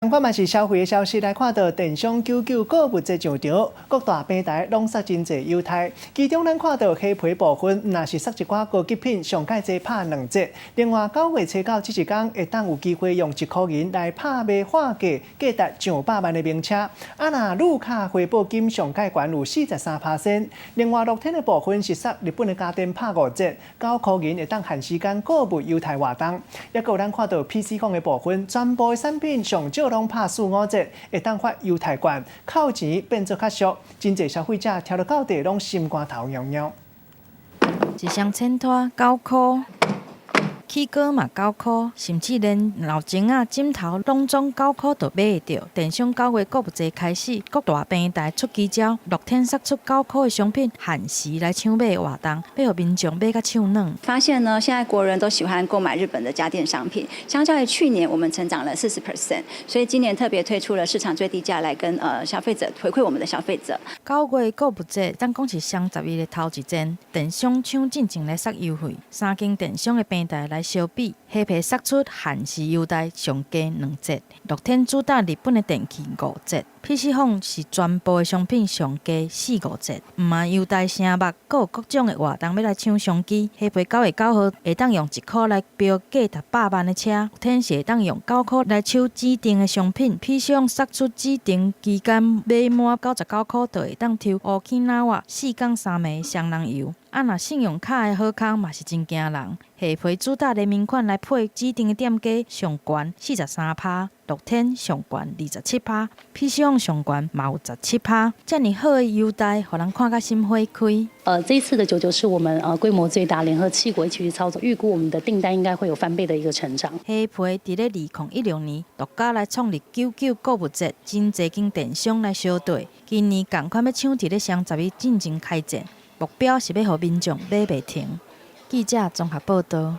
仝款嘛是消費的消息，來看到電商九九購物節上場，各大平台攏殺真濟優待。其中咱看到蝦皮部分，若是殺一寡高級品，上蓋濟拍2折。另外9月初9這一工，會當有機會用1箍銀來拍賣劃價價值上百萬的名車。啊，若綠卡回報金上蓋懸有43%。另外樂天的部分是殺日本的家電拍5折，9箍銀會當限時間購物優待活動。抑閣有咱看到 PChome 的部分，全部的產品上少攏拍四五折，會當發優待券，扣錢變做較俗，真濟消費者聽到到底攏心肝頭癢癢。一雙千拖9箍，起鍋嘛九箍，甚至連鬧鐘仔、枕頭攏總九箍就買會著。電商9月購物節開始，各大平台出奇招，樂天殺出九箍的商品，限時來搶買活動，欲予民眾買甲手軟。發現呢，現在國人都喜歡購買日本的家電商品，相較於去年，我們成長了40%，所以今年特別推出了市場最低價來跟消費者回饋我們的消費者。9月購物節，當講是雙十一的頭一戰，電商搶進前來殺優惠，三間電商的平台來相比，蝦皮殺出限時優待上加2折，樂天主打日本的電器5折，PChome 是全部的商品上加四五折，毋但優待聲目，閣有各種的活動欲來搶商機。蝦皮9月9號會當用1箍來標價值百萬的車，樂天是會當用九箍來搶指定的商品，PChome 殺出指定期間買滿99箍就會當抽 Okinawa 4工3暝雙人遊。啊，若信用卡的好康嘛是真驚人，蝦皮主打聯名款來配指定的店家上懸43%，樂天上懸27%，PChome 上懸嘛有17%，遮爾好的優待，予人看甲心花開。這一次的九九是我們規模最大，聯合七國一起去操作，預估我們的訂單應該會有翻倍的一個成長。蝦皮佇咧2016年獨家來創立九九購物節，真濟間電商來相對，今年仝款欲搶佇咧雙十一進前開戰，目標是欲予民眾買袂停。記者綜合報導。